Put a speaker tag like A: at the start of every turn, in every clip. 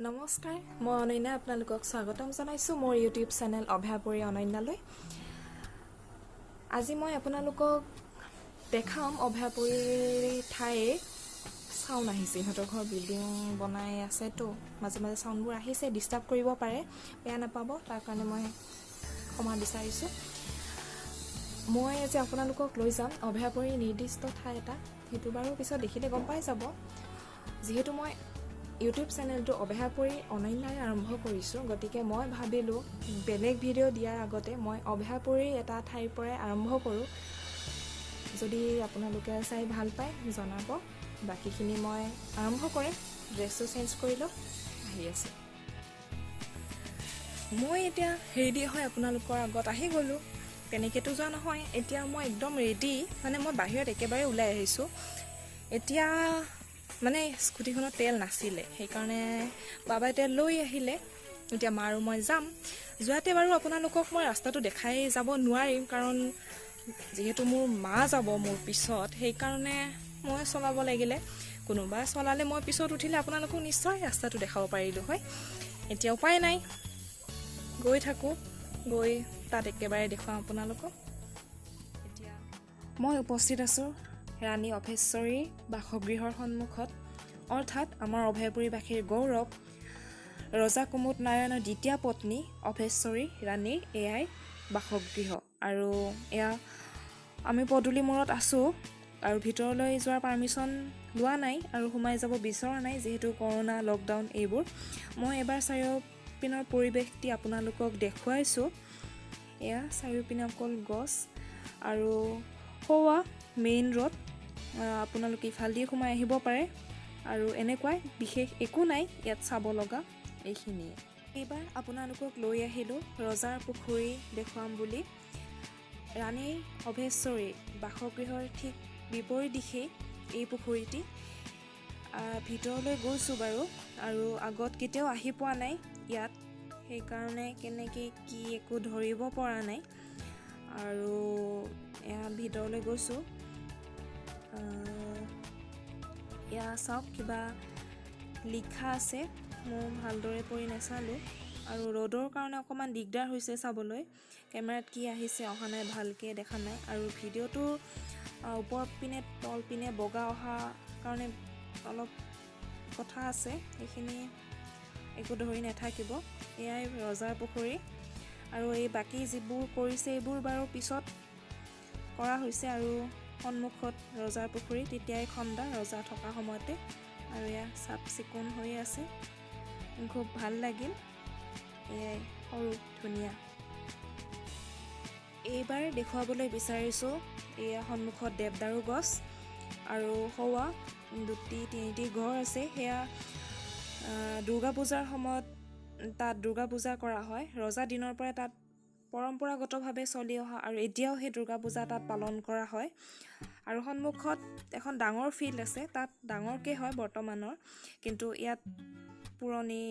A: নমস্কাৰ, মই অনন্যা আপোনালোকক স্বাগতম জনাইছোঁ মোৰ ইউটিউব চেনেল অভয়াপুৰী অনন্যালৈ। আজি মই আপোনালোকক দেখাম অভয়াপুৰীৰ ঠাইৰ চাউণ্ড আহিছে। ইহঁতৰ ঘৰ বিল্ডিং বনাই আছেতো, মাজে মাজে চাউণ্ডবোৰ আহিছে, ডিষ্টাৰ্ব কৰিব পাৰে, বেয়া নাপাব, তাৰ কাৰণে মই ক্ষমা বিচাৰিছোঁ। মই আজি আপোনালোকক লৈ যাম অভয়াপুৰীৰ নিৰ্দিষ্ট ঠাই এটা, সেইটো বাৰু পিছত দেখিলে গম পাই যাব। যিহেতু মই ইউটিউব চেনেলটো অভয়াপুৰী অনন্যাৰে আৰম্ভ কৰিছোঁ, গতিকে মই ভাবিলোঁ বেলেগ ভিডিঅ' দিয়াৰ আগতে মই অভয়াপুৰীৰ এটা ঠাইৰ পৰাই আৰম্ভ কৰোঁ। যদি আপোনালোকে চাই ভাল পায় জনাব, বাকীখিনি মই আৰম্ভ কৰিম। ড্ৰেছটো চেঞ্জ কৰি লওঁ, আহি আছোঁ। মই এতিয়া ৰেডি হৈ আপোনালোকৰ আগত আহি গ'লোঁ। তেনেকৈতো যোৱা নহয়, এতিয়া মই একদম ৰেডি, মানে মই বাহিৰত একেবাৰে ওলাই আহিছোঁ। এতিয়া মানে স্কুটিখনত তেল নাছিলে, সেইকাৰণে বাবাই তেল লৈ আহিলে। এতিয়া মা আৰু মই যাম। যোৱাতে বাৰু আপোনালোকক মই ৰাস্তাটো দেখাই যাব নোৱাৰিম, কাৰণ যিহেতু মোৰ মা যাব মোৰ পিছত, সেইকাৰণে মই চলাব লাগিলে। কোনোবা চলালে মই পিছত উঠিলে আপোনালোকক নিশ্চয় ৰাস্তাটো দেখাব পাৰিলোঁ হয়। এতিয়া উপায় নাই, গৈ থাকোঁ, গৈ তাত একেবাৰে দেখুৱাম আপোনালোকক। এতিয়া মই উপস্থিত আছোঁ ৰাণী অভেশ্বৰীৰ বাসগৃহৰ সন্মুখত, অৰ্থাৎ আমাৰ অভয়পুৰীবাসীৰ গৌৰৱ ৰজা কুমুদ নাৰায়ণৰ দ্বিতীয় পত্নী অভেশ্বৰী ৰাণীৰ এয়াই বাসগৃহ। আৰু এয়া আমি পদূলি মূৰত আছোঁ আৰু ভিতৰলৈ যোৱাৰ পাৰ্মিশ্যন লোৱা নাই আৰু সোমাই যাব বিচৰা নাই, যিহেতু কৰোণা লকডাউন এইবোৰ। মই এবাৰ চাৰিওপিনৰ পৰিৱেশটি আপোনালোকক দেখুৱাইছোঁ। এয়া চাৰিওপিনে অকল গছ আৰু সৌৱা মেইন ৰোড, আপোনালোকে ইফালেদি সোমাই আহিব পাৰে। আৰু এনেকুৱাই বিশেষ একো নাই ইয়াত চাব লগা, এইখিনিয়ে। এইবাৰ আপোনালোকক লৈ আহিলোঁ ৰজাৰ পুখুৰী দেখুৱাম বুলি। ৰাণী অভেশ্বৰী বাসগৃহৰ ঠিক বিপৰীত দিশেই এই পুখুৰীটি। ভিতৰলৈ গৈছোঁ বাৰু, আৰু আগত কেতিয়াও আহি পোৱা নাই ইয়াত, সেইকাৰণে কেনেকৈ কি একো ধৰিব পৰা নাই। আৰু এয়া ভিতৰলৈ গৈছোঁ। এয়া চাওক কিবা লিখা আছে, মই ভালদৰে পঢ়ি নাচালোঁ আৰু ৰ'দৰ কাৰণে অকণমান দিগদাৰ হৈছে চাবলৈ। কেমেৰাত কি আহিছে অহা নাই, ভালকৈ দেখা নাই। আৰু ভিডিঅ'টো ওপৰ পিনে তল পিনে বগা অহা কাৰণে অলপ কথা আছে, সেইখিনি একো ধৰি নাথাকিব। এয়াই ৰজাৰ পুখুৰী। আৰু এই বাকী যিবোৰ কৰিছে এইবোৰ বাৰু পিছত কৰা হৈছে। আৰু সন্মুখত ৰজাৰ পুখুৰী, তেতিয়াই খন্দা ৰজা থকা সময়তে। আৰু এয়া চাফ চিকুণ হৈ আছে, খুব ভাল লাগিল। এয়াই সৰু ধুনীয়া। এইবাৰ দেখুৱাবলৈ বিচাৰিছোঁ এয়া সন্মুখত দেৱদাৰু গছ আৰু সৌৱা দুটি তিনিটি ঘৰ আছে। সেয়া দুৰ্গা পূজাৰ সময়ত তাত দুৰ্গা পূজা কৰা হয়। ৰজা দিনৰ পৰাই তাত পৰম্পৰাগতভাৱে চলি অহা আৰু এতিয়াও সেই দুৰ্গা পূজা তাত পালন কৰা হয়। আৰু সন্মুখত এখন ডাঙৰ ফিল্ড আছে, তাত ডাঙৰকৈ হয় বৰ্তমানৰ, কিন্তু ইয়াত পুৰণি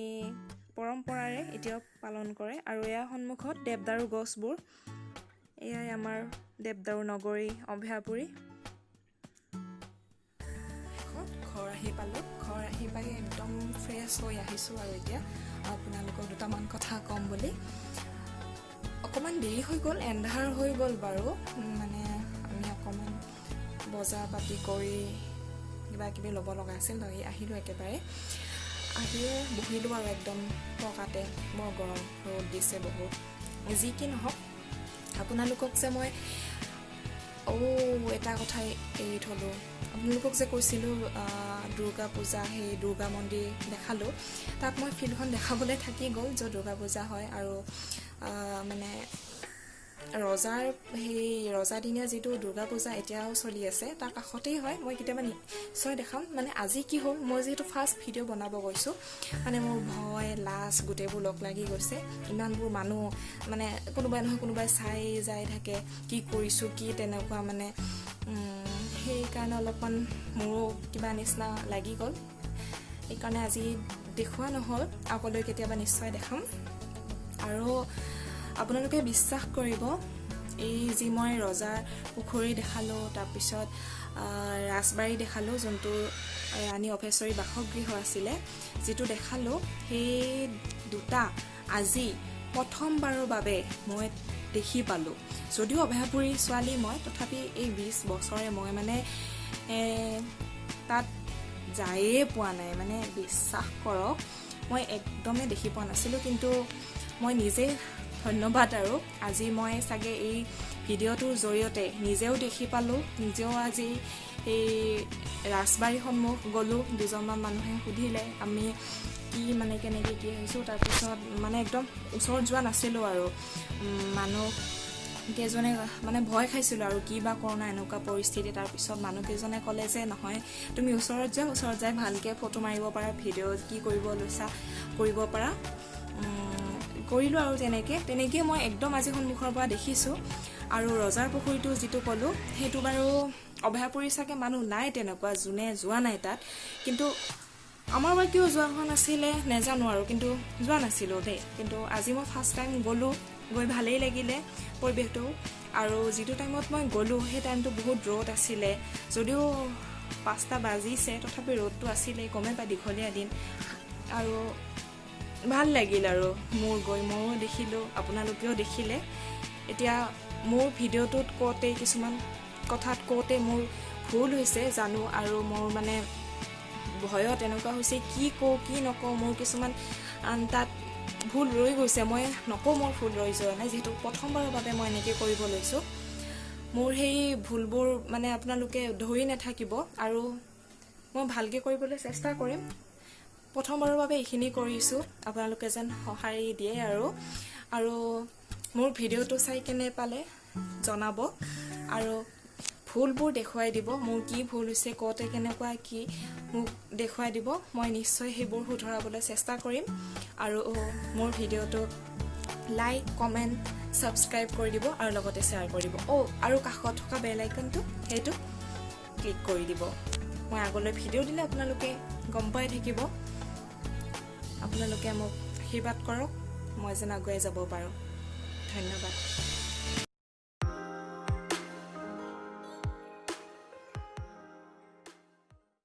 A: পৰম্পৰাৰে এতিয়াও পালন কৰে। আৰু এয়া সন্মুখত দেৱদাৰু গছবোৰ। এয়াই আমাৰ দেৱদাৰু নগৰী অভয়াপুৰী। শেষত ঘৰ আহি পালোঁ। ঘৰ আহি পাই একদম ফ্ৰেছ হৈ আহিছোঁ। আৰু এতিয়া আপোনালোকক দুটামান কথা ক'ম বুলি। অকণমান দেৰি হৈ গ'ল, এন্ধাৰ হৈ গ'ল বাৰু, মানে আমি অকণমান বজাৰ পাতি কৰি কিবা কিবি ল'ব লগা আছিল, লৈ আহিলোঁ। একেবাৰে আহিয়ে বহিলোঁ আৰু একদম পকাতে, বৰ গৰম, ৰ'দ দিছে বহুত। যি কি নহওক, আপোনালোকক যে মই এটা কথাই এৰি থ'লোঁ, আপোনালোকক যে কৈছিলোঁ দুৰ্গা পূজা, সেই দুৰ্গা মন্দিৰ দেখালোঁ, তাত মই ফিল্ডখন দেখাবলৈ থাকি গ'ল য'ত দুৰ্গা পূজা হয়। আৰু মানে ৰজাৰ সেই ৰজাদিনীয়া যিটো দুৰ্গা পূজা এতিয়াও চলি আছে, তাৰ কাষতেই হয়। মই কেতিয়াবা নিশ্চয় দেখাম। মানে আজি কি হ'ল, মই যিহেতু ফাৰ্ষ্ট ভিডিঅ' বনাব গৈছোঁ, মানে মোৰ ভয় লাজ গোটেইবোৰ লগ লাগি গৈছে। ইমানবোৰ মানুহ, মানে কোনোবাই নহয় কোনোবাই চাই যাই থাকে কি কৰিছোঁ কি তেনেকুৱা, মানে সেইকাৰণে অলপমান মোৰো কিবা নিচিনা লাগি গ'ল, সেইকাৰণে আজি দেখুওৱা নহ'ল। আগলৈ কেতিয়াবা নিশ্চয় দেখাম। আৰু আপোনালোকে বিশ্বাস কৰিব, এই যি মই ৰজাৰ পুখুৰী দেখালোঁ, তাৰপিছত ৰাজবাৰী দেখালোঁ, যোনটো ৰাণী অভেশ্বৰী বাসগৃহ আছিলে, যিটো দেখালোঁ, সেই দুটা আজি প্ৰথমবাৰৰ বাবে মই দেখি পালোঁ। যদিও অভয়াপুৰী ছোৱালী মই, তথাপি এই 20 বছৰে মই মানে তাত যায়ে পোৱা নাই। মানে বিশ্বাস কৰক, মই একদমেই দেখি পোৱা নাছিলোঁ। কিন্তু মই নিজে ধন্যবাদ আৰু আজি মই চাগে এই ভিডিঅ'টোৰ জৰিয়তে নিজেও দেখি পালোঁ, নিজেও আজি এই ৰাজবাৰী সন্মুখ গ'লোঁ। দুজনমান মানুহে সুধিলে আমি কি মানে কেনেকৈ কি আহিছোঁ। তাৰপিছত মানে একদম ওচৰত যোৱা নাছিলোঁ আৰু মানুহ কেইজনে মানে ভয় খাইছিলোঁ আৰু কি বা কৰোণা এনেকুৱা পৰিস্থিতি। তাৰপিছত মানুহকেইজনে ক'লে যে নহয়, তুমি ওচৰত যোৱা, ওচৰত যাই ভালকৈ ফটো মাৰিব পাৰা, ভিডিঅ' কি কৰিব লৈছা কৰিব পাৰা। কৰিলোঁ আৰু তেনেকৈ মই একদম আজি সন্মুখৰ পৰা দেখিছোঁ। আৰু ৰজাৰ পুখুৰীটো যিটো ক'লোঁ, সেইটো বাৰু অভয়াপুৰী চাগে মানুহ নাই তেনেকুৱা যোনে যোৱা নাই তাত, কিন্তু আমাৰ বাৰু কিয় যোৱা হোৱা নাছিলে নেজানো আৰু, কিন্তু যোৱা নাছিলোঁ দেই। কিন্তু আজি মই ফাৰ্ষ্ট টাইম গ'লোঁ, গৈ ভালেই লাগিলে পৰিৱেশটো। আৰু যিটো টাইমত মই গ'লোঁ সেই টাইমটো বহুত ৰ'দ আছিলে, যদিও 5টা বাজিছে তথাপি ৰ'দটো আছিলে, গমেই পাই দীঘলীয়া দিন। আৰু ভাল লাগিল আৰু মোৰ গৈ, ময়ো দেখিলোঁ, আপোনালোকেও দেখিলে। এতিয়া মোৰ ভিডিঅ'টোত কওঁতে কিছুমান কথাত কওঁতে মোৰ ভুল হৈছে জানো, আৰু মোৰ মানে ভয়ত এনেকুৱা হৈছে কি কওঁ কি নকওঁ, মোৰ কিছুমান তাত ভুল ৰৈ গৈছে। মই নকওঁ মোৰ ভুল ৰৈ যোৱা নাই, যিহেতু প্ৰথমবাৰৰ বাবে মই এনেকৈ কৰিব লৈছোঁ। মোৰ সেই ভুলবোৰ মানে আপোনালোকে ধৰি নাথাকিব, আৰু মই ভালকৈ কৰিবলৈ চেষ্টা কৰিম। প্ৰথমবাৰৰ বাবে এইখিনি কৰিছোঁ, আপোনালোকে যেন সঁহাৰি দিয়ে। আৰু মোৰ ভিডিঅ'টো চাই কেনে পালে জনাব, আৰু ভুলবোৰ দেখুৱাই দিব, মোৰ কি ভুল হৈছে, কওঁতে কেনেকুৱা কি মোক দেখুৱাই দিব। মই নিশ্চয় সেইবোৰ শুধৰাবলৈ চেষ্টা কৰিম। আৰু মোৰ ভিডিঅ'টো লাইক, কমেণ্ট, ছাবস্ক্ৰাইব কৰি দিব, আৰু লগতে শ্বেয়াৰ কৰি দিব। আৰু কাষত থকা বেল আইকনটো সেইটো ক্লিক কৰি দিব। মই আগলৈ ভিডিঅ' দিলে আপোনালোকে গম পাই থাকিব। আপোনালোকে মোক আশীৰ্বাদ কৰক, মই যেন আগুৱাই যাব পাৰোঁ। ধন্যবাদ।